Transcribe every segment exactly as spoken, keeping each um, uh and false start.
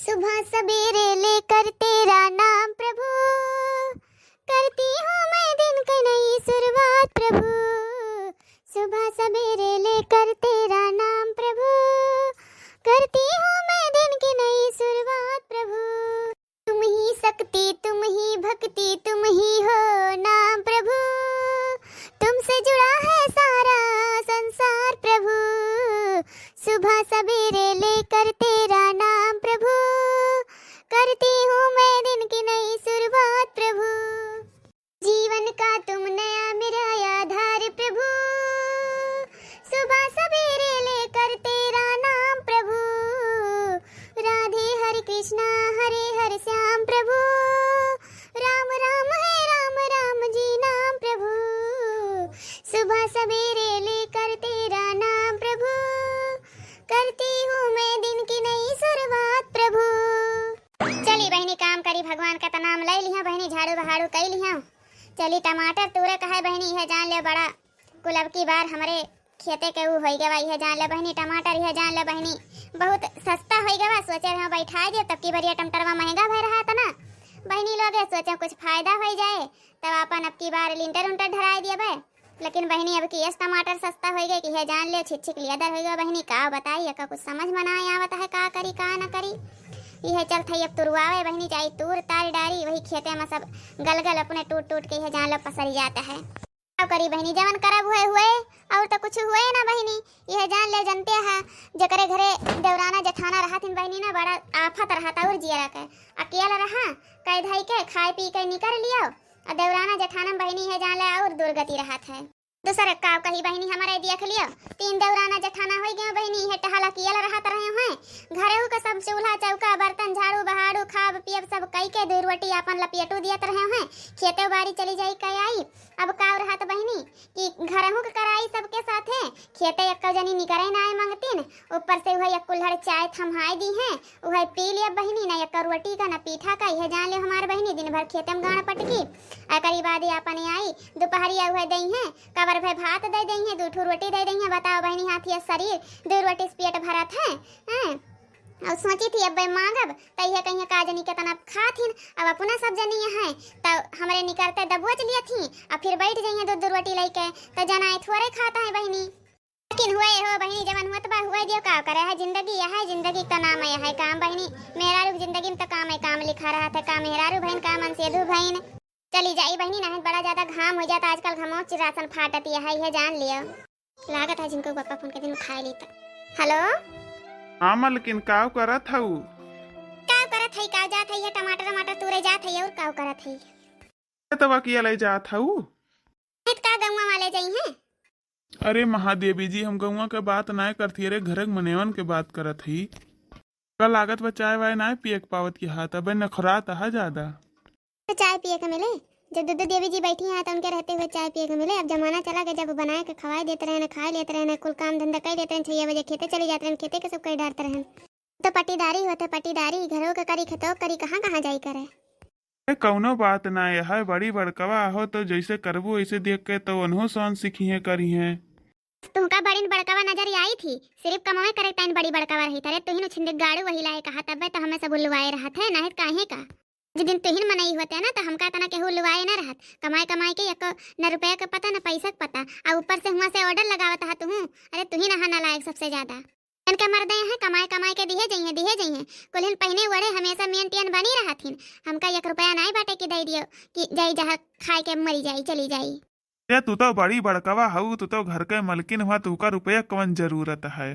सुबह सवेरे लेकर तेरा नाम प्रभु, करती हूँ मैं दिन की नई शुरुआत प्रभु। सुबह सवेरे लेकर तेरा नाम प्रभु, करती हूँ मैं दिन की नई शुरुआत प्रभु। तुम ही शक्ति, तुम ही भक्ति, तुम ही हो नाम प्रभु। तुमसे जुड़ा है सारा संसार प्रभु। सुबह सवेरे लेकर तेरा नाम प्रभु, करती हूँ मैं दिन की नई शुरुआत प्रभु। जीवन का तुम नया मेरा आधार प्रभु। सुबह सवेरे लेकर तेरा नाम प्रभु। राधे हरे कृष्णा, हरे हरे श्याम प्रभु। राम राम है राम राम जी नाम प्रभु। सुबह सवेरे लेकर तेरा नाम प्रभु, करती हूँ मैं दिन की नई शुरुआत प्रभु। चली बहिनी, काम करी, भगवान का त नाम लइ लिहा बहिनी, झाड़ू बहाड़ू कइ लिहा। चली टमाटर तूरे कहे बहिनी, यह जान ले बड़ा कुल अब की बार हमरे खेते के ऊ होइ गवा, यह जान ले बहिनी, टमाटर यह जान ले बहिनी, बहुत सस्ता होइ गवा। सोचे रहे बैठाए दे, तब की बरिया टमाटरवा महंगा भय रहा था ना बहिनी लोगे, सोचे कुछ फायदा होइ जाए, तब अपन अब की बार लिंटर उंटर ढराए दिए बे। लेकिन बहिनी, अब की एस टमाटर सस्ता होइ गए कि यह जान ले छिक छिक लियादर होइ गवा बहिनी, का बताई, एका कुछ समझ में ना आवत है, का करी का ना करी। यह चलत है अब तुरवावे बहिनी, जाई तूर तार डारी, वही खेते में सब गल गल अपने टूट टूट के यह जान ले पसर जाता है। का करी बहिनी, जवन करब हुए हुए, और तो कुछ हुए ना बहिनी। यह जान ले, जनते है, जेकरे घरे देवराना जेठाना रहत हिन बहिनी ना, बड़ा आफत रहत और जियरा के। अकेल रहा, कह धई के खाए पी के निकर लियो, और देवराना जेठाना में बहिनी यह जान ले और दुर्गति रहत है। दूसर का कही बहिनी, हमारे देख लियो, तीन देवराना जेठाना होइ गए बहिनी, यह टहला कियल रहत रहे हैं। घरेहू के सब चूल्हा चौका बर्तन झाड़ू बहाड़ू खाब पियब सब कई के दू रोटी अपन लपेटू दियत रहे हैं। खेते बारी चली जाई कह आई। अब का रहत बहिनी कि घरहू के कराई सबके साथे, खेते एक्को जनी निकरे नाय मंगतिन, ऊपर से उहे एक कुल्हड़ चाय थम्हाय दी हैं, उहे पी लिया बहिनी, ना एक्को रोटी का ना पीठा का। यह जान ले हमार बहिनी दिन भर खेते में गाड़ पटकी, एकरी बाद ये अपने आई दोपहरिया उहे दई हैं, कवर भे भात दे दई हैं, दू ठू रोटी दे दई हैं। बताओ बहिनी, हाथिया शरीर दू रोटी से पेट भरत है, हैं? और सोची थी, अब्बे मांगब, त इहे कहिए का जनी केतना खात हिन, अब अपना सब जनी है, त हमरे निकरते दबोच लिया थी, अब फिर बैठ जाइए दू दू रोटी लइके, त जनाए थोड़े खाता है बहिनी। लेकिन हुए हो बहिनी, जवन हुआ त बा हुए दियो, का करे है जिंदगी, यह है जिंदगी का नाम है, यह है काम बहिनी। मेहरारू की जिंदगी में त काम है, काम लिखा रहत है, का मेहरारू भइन, का मनसेधू भइन। चली जाई बहिनी, नहीं बड़ा ज्यादा घाम हो जाता आजकल, घमो चिरासन फाटत, यह है, यह जान लियो। लागत है जिनको पापा फोन के दिन उठाए ली त। हेलो। हाँ मलकिन, काव करत हऊ? काव करत हई, काव जात हई, ये टमाटर वमाटर तूरे जात हई, और काव करत हई? ए, तवा किया ले जात हऊ? खेत का गौवा वाले जाई हैं। अरे महादेवी जी, हम गौवा के बात नाय करत ही, अरे घर के मनेवन के बात करत ही। का लागत बा चाय वाय नाय पिए के पावत की हाथ, अबे नखरात हा ज्यादा। तो चाय पिए के मिले, जब दुद्दू देवी जी बैठी हैं तो उनके रहते हुए चाय पिए के मिले। अब जमाना चला गया, जब बनाए के खवाए देत रहे न, खाए लेत रहे न, कुल काम धंधा कर लेत रहे, छह बजे खेते चली जात रहे, खेते के सब कर डारत रहे। तो पटीदारी होते पटीदारी, घरो के करी खेतो करी, कहाँ कहाँ जाई करे। ए, कौनो बात ना है, बड़ी बड़कवा हो तो जैसे करबू वैसे देख के तो ओनहु सोन सीखिहे करिहे। तुमका बड़िन बड़कवा नजर आई थी, सिर्फ कमाए करे टाइम बड़ी बड़कवा रही। अरे तुहिन उछिंदिक गाड़ू वही लाए कहा, तब्बे तो हमें सब उल्लुआए रहत है, नाहित काहे का। जिस दिन तुहिन मनई होते ना, तो हमका इतना केहू उल्लुआए ना रहत। कमाए कमाए के एको न रुपया के पता, न पैसा के पता, आ ऊपर से हुआ से ऑर्डर लगावत हा तुहू। अरे तुहिन अहा नालायक सबसे ज्यादा। इनके मर्दे हैं, कमाए कमाए के दिहे जइहे, दिहे जइहे। कुल्हिन पहिने ओढ़े हमेशा मेंटेन बनी रहत हिन। हमका एक रुपया नाई बाटे कि दे दियो कि जाई जहाँ खाए के मरी जाई, चली जाई। ए, तू तो बड़ी बड़कवा हऊ, तू तो घर के मलकिन हुआ, तू का रुपया कवन जरूरत है?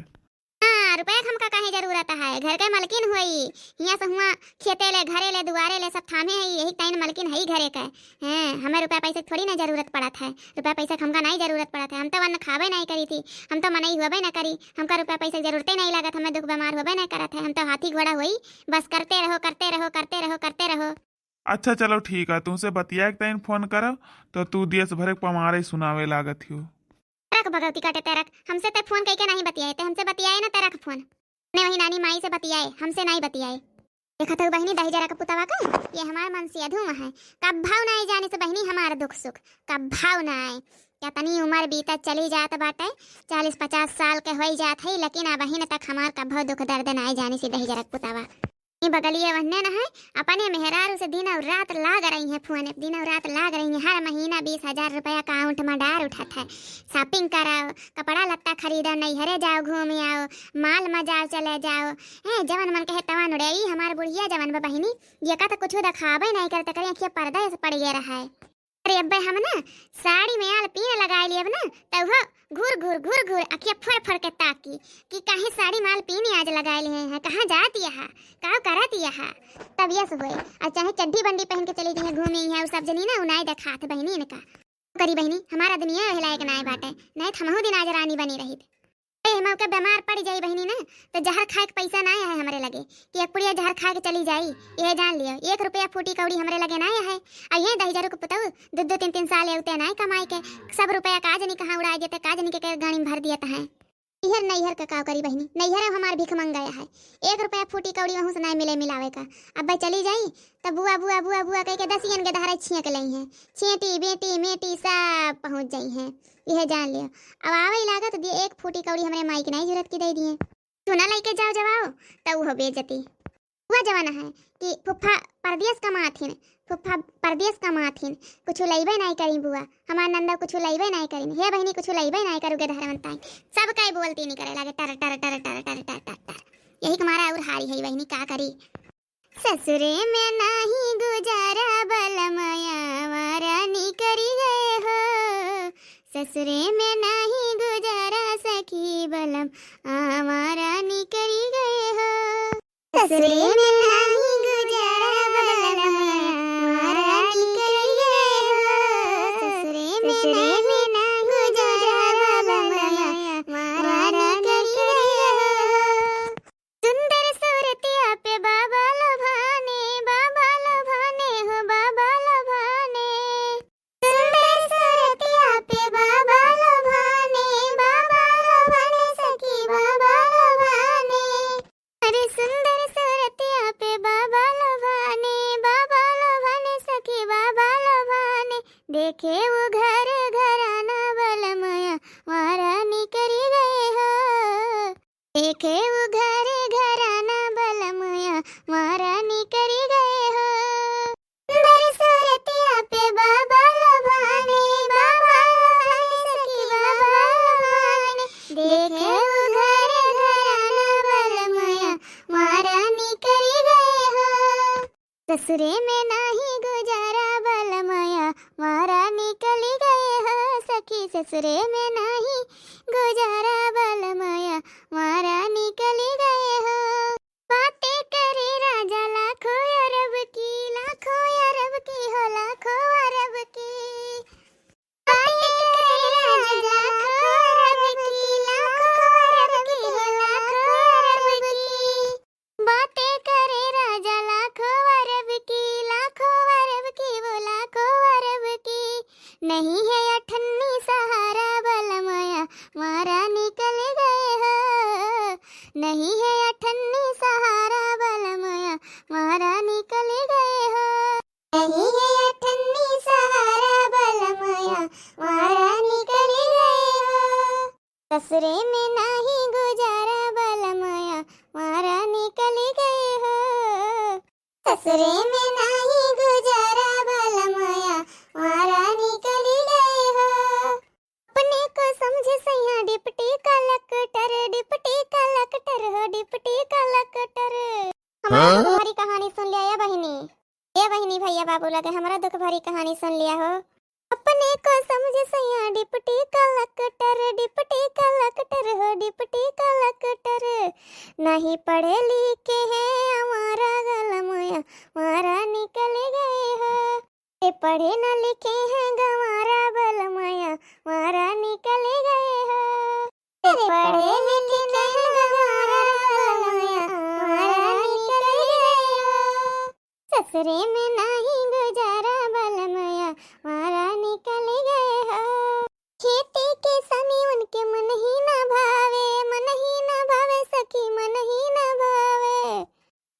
हाँ, रुपया के हमका काहे जरूरत है? घर के मलकिन हुई, हियाँ से हुआ खेते ले, घरे ले, दुआरे ले, सब थामे है, यही टाइन मलकिन है घरे के। हैं, हमें रुपया पैसे के थोड़ी ना जरूरत पड़त है, रुपया पैसे के हमका नहीं जरूरत पड़त है। हम तो अन्न खाबे नहीं करी थी, हम तो मनई हुबे ना करी, हमका रुपया पैसे के जरूरते नहीं लागत, हमें दुख बीमार होबे नहीं करत है, हम तो हाथी घोड़ा हुई, बस करते रहो, करते रहो, करते रहो, करते रहो। अच्छा चलो ठीक है, तुमसे बतिया के टाइम फोन करो तो तू देश भर के पमारे सुनावे लागत हो। तेरख भगवती काटे तेरख, हमसे ते फोन कइके नहीं बतियाए, ते हमसे बतियाए ना तेरख फोन। ने वही नानी माई से बतियाए, हमसे नहीं बतियाए। देखत हऊ बहिनी दहिजरा का पुतवा का, ये हमार मनसेधू है। कब्भाव नहीं जाने से बहिनी हमार दुख सुख, कब्भाव नहीं। केतनी उमर बीतत चली जात बाटे, चालीस पचास साल के होई जात है, लेकिन अबहिन तक हमार कब्भाव दुख दर्द नहीं जाने से दहिजरा का पुतवा। ई बगलिया वहने न है, अपने मेहरारू से दिन और रात लाग रही है फोन, दिन और रात लाग रही है। हर महीना बीस हजार रुपया account में डार उठत है। Shopping कराओ, कपड़ा लत्ता खरीदो, नैहरे जाओ, घूम आओ, mall में जाओ, चले जाओ। हैं, जवन मन कहे तवन उड़े। ई हमार बुढ़िया जवन बा बहिनी, ये का तो कुछ दिखावे नहीं करते, करे अखिया पर्दा से पड़ गया रहा है। अरे अब्बे, हम ना साड़ी में आलपीन लगाए लिए अब ना, तो वो घूर घूर घूर घूर अखिया फर फर के ताकी कि काहे साड़ी में आलपीन आज लगाए लिए हैं, कहाँ जाती है, का करती है। तब यस हुए, और चाहे चड्ढी बंडी पहन के चली गई है घूमी है, उ सब जनी ना उनाई देखात बहिनी इनका। करी बहिनी, हमारा दुनिया वही लायक नाय बाटे, नहीं तो हमहू दिन आज रानी बनी रही। ए, हम के बीमार पड़ जाई बहिनी ना, तो जहर खाए के पैसा ना है हमरे लगे कि एक पुड़िया जहर खा के चली जाई। यह जान लियो, एक रुपया फूटी कौड़ी हमरे लगे ना है। आ ये दहिजरू के पुतऊ दो दो तीन तीन साल एवते ना कमाए के, सब रुपया का जनी कहाँ उड़ा देते, का जनी के, के गाड़ी में भर दिया है। इहर नैहर का काव करी बहिनी, नैहर हमार भीख मंगाया है, एक रुपया फूटी कौड़ी वहूँ से ना मिले मिलावे का। अब चली जाई, तब बुआ बुआ बुआ बुआ कह के दसियन के दहारे छियक लई हैं, छेटी बेटी मेटी सब पहुँच जाई हैं। यह जान लियो, अब आवे लागत दिए एक फूटी कौड़ी हमरे माई के नहीं जरूरत की दे दिए। तू ना लेके जाओ जब आओ, तब वो बेइज्जती। हुआ जमाना है कि फुफ्फा परदेस कमाथिन, फुफ्फा परदेस कमाथिन, कुछ लइबे नहीं करी बुआ, हमार नंदा कुछ लइबे नहीं करी, हे बहिनी कुछ लइबे नहीं करू के धरवन ताई। सब कई बोलती नहीं करे लागे, टर टर टर टर टर टर टर टर। यही के मारा और हारी है बहिनी, का करी। ससुरे में नाही गुजारा बलमया, मारा निकरी गए हो। ससुरे में नाही गुजारा सखी बलम, आवारा निकरी गए हो। ससुरे में नाही गुजारा बलमया, आवारा निकरी गए हो। ससुरे में नाही गुजारा बलमया, आवारा निकरी गए हो। सुंदर सूरतिया पे बाबा लुभाने, बाबा लुभाने हो बाबा लुभाने। सुंदर सूरतिया पे बाबा लुभाने, बाबा लुभाने सखी बाबा लुभाने। अरे सुंदर सूरतिया पे बाबा लुभाने, बाबा लुभाने सखी बाबा लुभाने। देखे वो घर घराना बलमया, मारा निकरी गए हो। देखे वो घर घराना बलमया, मारा निकरी गए हो। सुंदर सूरतिया पे बाबा लुभाने, बाबा लुभाने सखी बाबा लुभाने। देखे वो घर घराना बलमया, मारा निकरी गए हो। ससुरे में नाही गुजारा बलमया, मारा निकली गए हो सखी। ससुरे में नाही गुजारा बलमया, मारा निकली गए हो। बातें करे राजा लाखों अरब की, लाखों अरब की हो लाखों अरब की। बातें करे राजा लाखों अरब की, लाखों अरब की हो लाखों अरब की। बातें करे राजा लाखों अरब की, लाखों अरब की वो लाखों अरब की। नहीं है अठन्नी सहारा बलमया, मारा निकल गए हो। नहीं है अठन्नी सहारा बलमया, मारा निकल गए हो। नहीं है अठन्नी सहारा बलमया, मारा निकल गए हो। ससुरे में नाही गुजारा बलमया, मारा निकल गए हो। ससुरे में नाही गुजारा बलमया, मारा निकल गए हो। अपने को समझे सैया डिप्टी कलेक्टर, डिप्टी कलेक्टर हो, डिप्टी कलेक्टर। हमारा हाँ? दुख भरी कहानी सुन लिया या बहिनी। ए बहिनी, भैया बाबू लगे हमरा दुख भरी कहानी सुन लिया हो। अपने को समझे सैया डिप्टी कलेक्टर, डिप्टी कलेक्टर हो, डिप्टी कलेक्टर। नहीं पढ़े लिखे हैं हमारा बलमया, मारा निकल गए हो। ये पढ़े न लिखे हैं गंवारा बलमया, मारा निकल गए हो। अरे पढ़े लिखे नहीं गंवारा बलमया, मारा निकल गए हो। ससुरे में नाही गुजारा बलमया, मारा निकल गए हो। खेती किसानी उनके मन ही ना भावे, मन ही ना भावे सखी, मन ही ना भावे।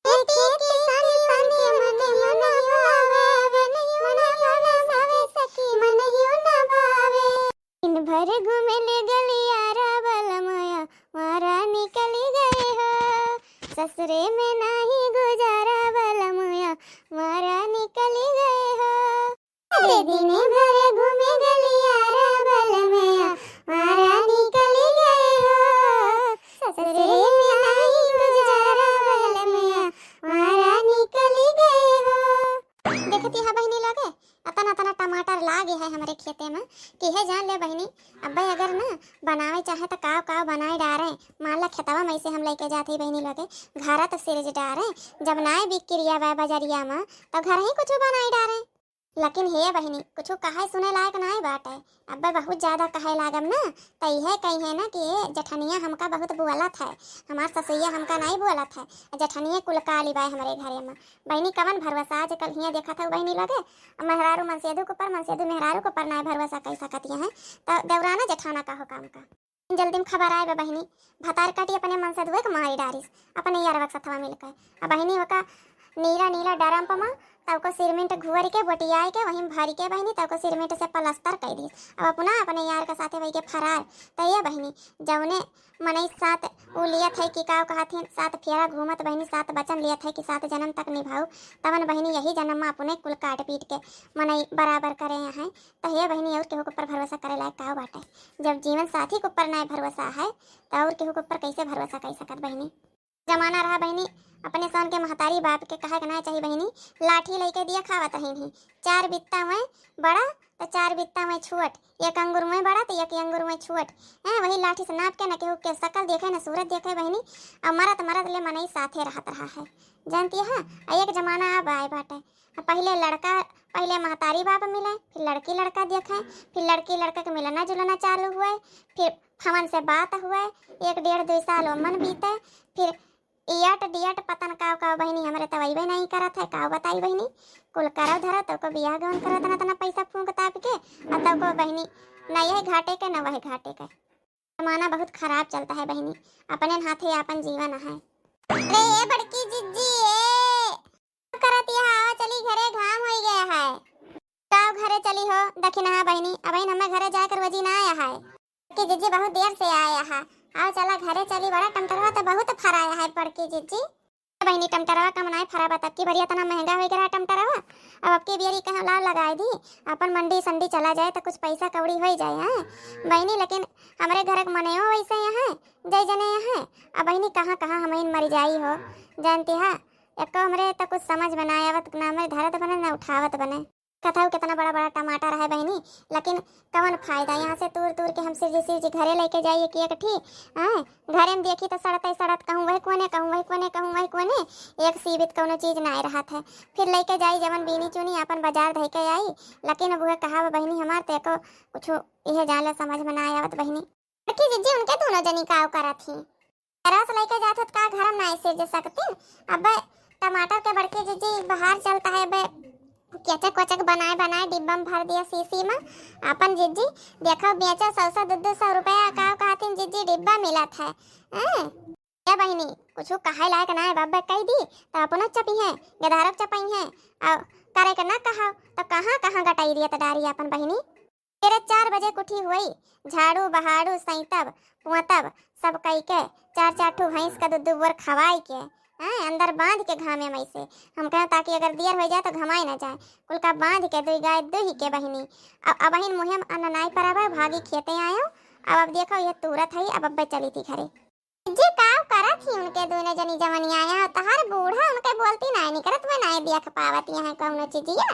खेती किसानी उनके मन ही ना भावे, मन ही ना भावे सखी, मन ही ना भावे। दिन भर घूमे ले गलियारा बलमया, मारा निकल गए हो। ससुरे में नाही गुजारा ते दिन भर घूमे गलियारा बलमया, मारा निकल गए हो। ससुरे में नहीं गुजारा बलमया, मारा निकल गए हो। देखती है बहिनी लोगे, अतना अतना टमाटर लागे है हमरे खेते में, कि हे जान ले बहिनी, अब्बे अगर ना बनावे चाहे त काव काव बनाए डारे। मान ला खेतवा में से हम लेके जात ही बहिनी लोगे, घरा त सिरज डारे। जब नाय बिक्रिया बा बजरिया में, त घर ही कुछ बनाए डारे। लेकिन हे बहिनी, कुछ कहे सुने लायक नाय बाटे। अब्बे बहुत ज्यादा कहे लागब ना, त इहे कही है ना कि ए जेठनिया हमका बहुत बोलत है, हमार ससुइया हमका नाय बोलत है, जेठनिया कुल काली बाय हमरे घरे में। बहिनी, कवन भरोसा? आजकल हियाँ देखत हऊ बहिनी लोगे, मेहरारू मनसेधू के ऊपर, मनसेधू मेहरारू के ऊपर नाय भरोसा कई सकत हैं, त देवराना जेठाना का हो काम का? जल्दी में खबर आए बा बहिनी, भतार काटी अपने मनसेधुए के मारी डारिस, अपने यारवा के सथवा मिलके। अब बहिनी ओका नीला नीला डरम पमा, तब को सिरमिंट घुअर के, बोटियाए के, वहीं भर के बहिनी, तब को सिरमिंट से पलस्तर कई दिस। अब अपना अपने यार के साथे वही के फरार। त ये बहिनी, जौने मनई सात उ लियत है कि काव कहत हिन, सात फेरा घूमत बहिनी, सात वचन लियत है कि सात जन्म तक निभाऊ, तवन बहिनी यही जन्म में अपने कुल काट पीट के मनई बराबर करे हैं। त हे बहिनी, और केहू के ऊपर भरोसा करे लायक काव बाटे? जब जीवन साथी के ऊपर नाय भरोसा है, त और केहू के ऊपर कैसे भरोसा कर सकत बहिनी? जमाना रहा बहिनी, अपने सन के महतारी बाप के कहे के ना चाही बहिनी, लाठी लेके दिया खावत रही थी। चार बित्ता में बड़ा त चार बित्ता में छोट, एक अंगुर में बड़ा त एक अंगुर में छोट। हैं, वही लाठी से नाप के न केहू के शकल देखे, न सूरत देखे बहिनी। अब मरत मरत ले मनई साथे रहत रहा है, जानती है। आ एक जमाना अब आए बाटे, आ पहिले लड़का, पहिले महतारी बाप मिले, फिर लड़की लड़का देखे, फिर लड़की लड़का के मिलना जुलना चालू हुए, फिर फवन से बात हुए, एक डेढ़ दुई साल ओमन बीते, फिर इयट डियट पतन काव काव बहिनी, हमरे त वइबे नहीं करत है, काव बताई बहिनी। कुल करव धरव, तब को बियाह गवन करव, तना तना पैसा फूंक ताप के, आ तब को बहिनी, न यह घाटे के, न वह घाटे के। जमाना बहुत खराब चलता है बहिनी, अपने हाथे आपन जीवन है। अरे ए बड़की जिज्जी, ए करत यहाँ, आवा चली घरे, घाम होई गया है। काव घरे चली हो दखिनहा बहिनी, अबहिन हमें घरे जाए कर वजी ना आया है। कि जिज्जी बहुत देर से आया है, आओ चला घरे चली, बड़ा टमटरवा तो बहुत फराया है बड़की जिज्जी। बहिनी, टमटरवा कम नाय फरा बा, तब की बरी इतना महंगा हो गया टमटरवा। अब, अब की बेरी कहाँ लाव लगाए दी, अपन मंडी संडी चला जाए तो कुछ पैसा कौड़ी हो जाए हैं बहिनी। लेकिन हमरे घर के मने हो वैसे यहाँ, जय जने यहाँ। अब बहिनी, कहाँ कहाँ हम मर जाई हो, जानती है, एको हमरे तो कुछ समझ में ना आवत, ना हमरे धरत बने, ना उठावत बने। कथऊ कितना बड़ा बड़ा टमाटर है बहिनी, लेकिन कवन फायदा? यहाँ से तूर तूर के हम सिरजी सिरजी घरे लेके जाई एक एक ठी। हैं, घरे में देखी तो सड़ते सड़त कहूँ वही कोने, कहूँ वही कोने, कहूँ वही कोने, एक सीबित कौनो चीज नाय रहत है। फिर लेके जाई जवन बीनी चुनी, आपन बाजार धइ के आई, लेकिन अब वह कहा बहिनी हमार तो एको कुछ इहे जान ले समझ में ना आवत बहिनी। बड़की जिज्जी उनके दोनों जनी काव करत ही? रस लेके जात होत का घर में ना ऐसे जे सकती? अब टमाटर के बड़की जिज्जी बाहर चलता है, अब केचक कोचक बनाए बनाए डिब्बा में भर दिया शीशी में। अपन जिज्जी देखो बेचो सौ सौ दो दो सौ रुपया, काव कहतीन जिज्जी डिब्बा मिलत है। हैं? ए बहिनी, कुछ कहे लायक ना है, बब्बे कह दी तो अपनो चपी है, गधारक चपाई है, और करे के ना कहा तो कहाँ कहाँ गटाई दिया तो डारी अपन बहिनी। तेरे चार बजे कुठी हुई, झाड़ू बहाड़ू सैतब पोतब सब कई के, चार चार ठू भैंस का दूध बोर खवाई के, हैं, अंदर बांध के घामे में से। हम कहें ताकि अगर दियर हो जाए तो घमाए ना जाए। कुल का बांध के दुई गाय दुही के बहिनी। अब अबहिन मुहे में अन्न नाई पराबा, भागी खेते आयो। अब अब देखो ये तुरत है, अब अब्बे चली थी घरे। जी काव करत ही उनके दोनों जनी जवनिया आया, तहार बूढ़ा उनके बोलती नाई निकरत में नाई देख पावत यहाँ कौनो चीजिया।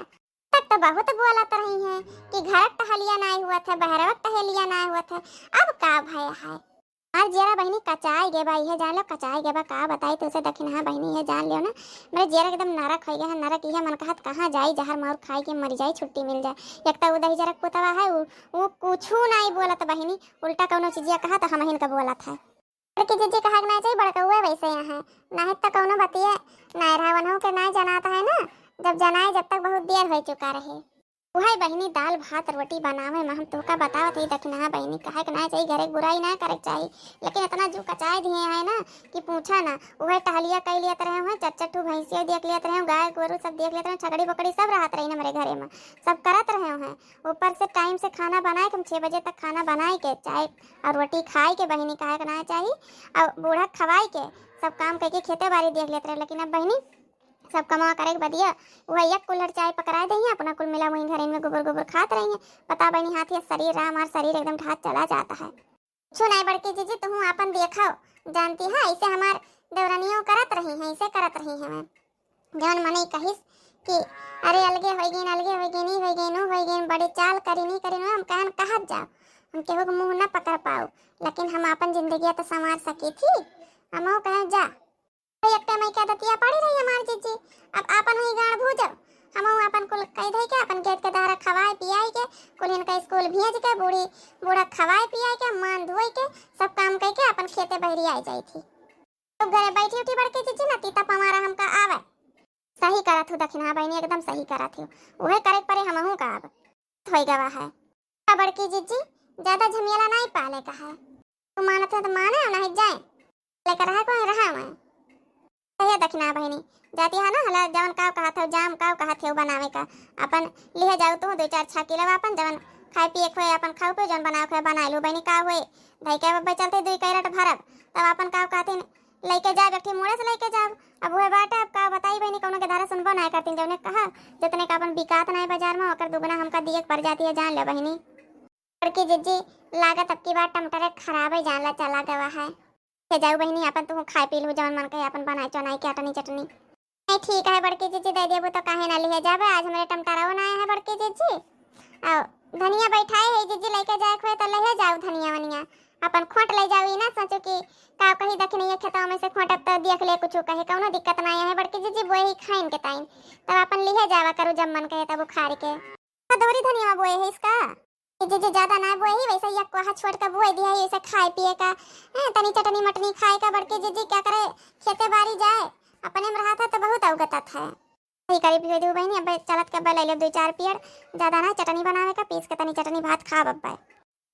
तक तो बहुत बोलत रही हैं कि घर क टहलिया नाय हुअत है, बहरवा क टहलिया नाय हुअत है। अब का भय है? हमार जियरा बहिनी कचाई गे बा, इहे जान लो कचाई गे बा। का बताई तुसे दखिनहा बहिनी, इहे जान लियो ना, मेरे जियरा एकदम नरक हो गया है, नरक। इहे मन कहत कहाँ जाई, जहर मार खाई के मर जाई, छुट्टी मिल जाए। एक तो उ दही जरक पुतवा है, उ, उ कुछू नाई बोलत बहिनी, उल्टा कौनो चीजिया कहा तो हम हिन का बोलत है। बड़की जिज्जी कहा के ना चाहिए, बड़कउए वैसे यहाँ है, नाहीं तो कौनो बतिये नाय रहा, वनहु के नाय जनात है ना, जब जनाए जब तक बहुत देर हो चुका रहे। उहे बहिनी दाल भात रोटी बनावे में हम तोहका बतावत ही दखिनहा बहिनी, कहे के ना चाहिए, घरे के बुराई ना करे के चाहिए, लेकिन इतना जू कचाए दिए है ना कि पूछा ना। उहे टहलिया कई लियत रहे हुए, चार चार ठू भैंसिया देख लियत रहे, गाय गोरू सब देख लियत रहे, छकड़ी बकड़ी सब रहत रही हमरे घरे में, सब करत रहे हैं। ऊपर से टाइम से खाना बनाए के, हम छः बजे तक खाना बनाए के, चाय और रोटी खाए के बहिनी, कहे के ना चाही, और बूढ़ा खवाए के, सब काम करके खेते बाड़ी देख लेत रहे। लेकिन अब बहिनी सब कमवा करे के बदिया वह एक कुल्हड़ चाय पकड़ाए दइहैं, अपना कुल मिला वहीं घरेन में गुबुर गुबुर खात रहिहैं। पता बहिनी हाथी शरीर रहा, हमार शरीर एकदम ढात चला जाता है। कुछु नाहीं बड़की जिज्जी, तुहूँ आपन देखो, जानती है ऐसे हमार देवरनियों करत रही हैं, ऐसे करत रही हैं। जौन मनई कहिस कि अरे अलगे होइ गइन, अलगे होइ गइन, ई होइ गइन, ऊ होइ गइन, बड़ी चाल करिन, ई करिन, हम कहन कहत जाओ, हम केहू के मुँह न पकड़ पाओ, लेकिन हम आपन जिंदगिया तो संवार सकी थी। हमहू कहे जा, तो एक मइका दतिया पड़ी रही हमार जिज्जी, अब आपन हुई गाँड़ भूजो, हमहू आपन कुल कह धइ के आपन गेट के दहरा खवाए पियाई के, कुल इनका स्कूल भेज के, बूढ़ी बूढ़ा खवाए पियाई के, मान धोई के, सब काम कइ के आपन खेते बहरी आई जाई थी। तो घरे बैठी उठी बड़की जिज्जी ना तीता पमारा हमका आवे। सही करत हूँ दखिनहा बहिनी, एकदम सही करत हूँ। उहे करे के परे हमहू का अब। होई गवा है। का बड़की जिज्जी, ज्यादा झमेला नाहीं पाले का है। तू मानत है तो माने, नाहीं जाए। लेकर रहा कोई रहा मैं। कहिया दखिनहा बहिनी, जाती है ना, हला जवन काव कहत हो, जाम काव कहत हो बनावे का, अपन लिहे जाऊ तू दुइ चार छाकी लेवा, अपन जवन खाए पिए खोए, अपन खाऊ पियो, जवन बनावे खोए बनाए लू बहिनी, का होए, धई के बब्बे चलते दुइ कैरेट भरब, तब अपन काव कहतीन, लइके जाब, एक ठी मुड़े से लइके जाब। अब उहे बाटे, अब का बताई बहिनी, कउनो के धारा सुनबो नाहीं करतीन, जउने कहा, जतने का अपन बिकात नाहीं बाजार में, ओकर दुगुना हमका दिए के पड़ जाती है, जान लो बहिनी। बड़की जिज्जी, लागत अब की बार टमाटर खराब है, जान ला चला गवा है। ले जाऊ बहिनी, अपन तू खाए पी लू, जवन मन कहे अपन बनाए चोनाई के अटनी चटनी। नहीं ठीक है बड़की जिज्जी, दे देबू तो काहे ना लिहे जाबे, आज हमरे टमाटरवा ना आए हैं बड़की जिज्जी। आओ धनिया बैठाए है जिज्जी, लइके जाए खोए तो लिहे जाऊ धनिया वनिया, अपन खोट ले जाऊ, ई ना सोचू कि का कही दखिनहा खेतवा में से खोटब तो देख ले कुछ कहे, कउनो दिक्कत ना है बड़की जिज्जी, बोए ही खाइन के ताइन, तब अपन लिहे जावा करू जब मन कहे तब उखाड़ के। तो दोहरी धनिया बोए है इसका? ए जिज्जी, ज्यादा ना बोए ही, वैसे एक कोहा छोड़ के बोए दिया है, इसे खाए पिए का, हैं, तनी चटनी मटनी खाए का बड़की जिज्जी, का करे, खेते बारी जाए, अपने में रहा था तो बहुत अवगत है। वही करीब हो दू बहिनी, अब चलत के अब ले ले दुइ चार पियड़, ज्यादा ना चटनी बनावे का, पीस के तनी चटनी भात खाब अब।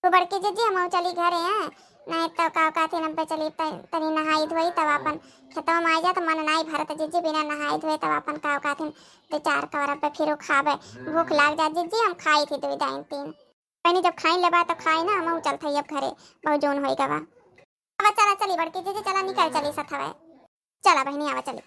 तो बड़की जिज्जी, हम चली घरे हैं, नाहीं तो का कहथिन, अब चली त-, तनी नहाई धोई, तब अपन खेतवा में आई जा, तो मन नाहीं भरत जिज्जी, बिना नहाई धोए, तब अपन का कहथिन, दुइ चार कवर अब फिर खाबे, भूख लाग जा जिज्जी, हम खाई थी दुइ दाइन तीन। बहिनी, जब खाई लेबा तो खाई ना, हम चलत हई अब घरे, बहुत जोन होई गवा। अब चला चली बड़की जिज्जी, चला निकल चली सथवे। चला बहिनी, आवा चली।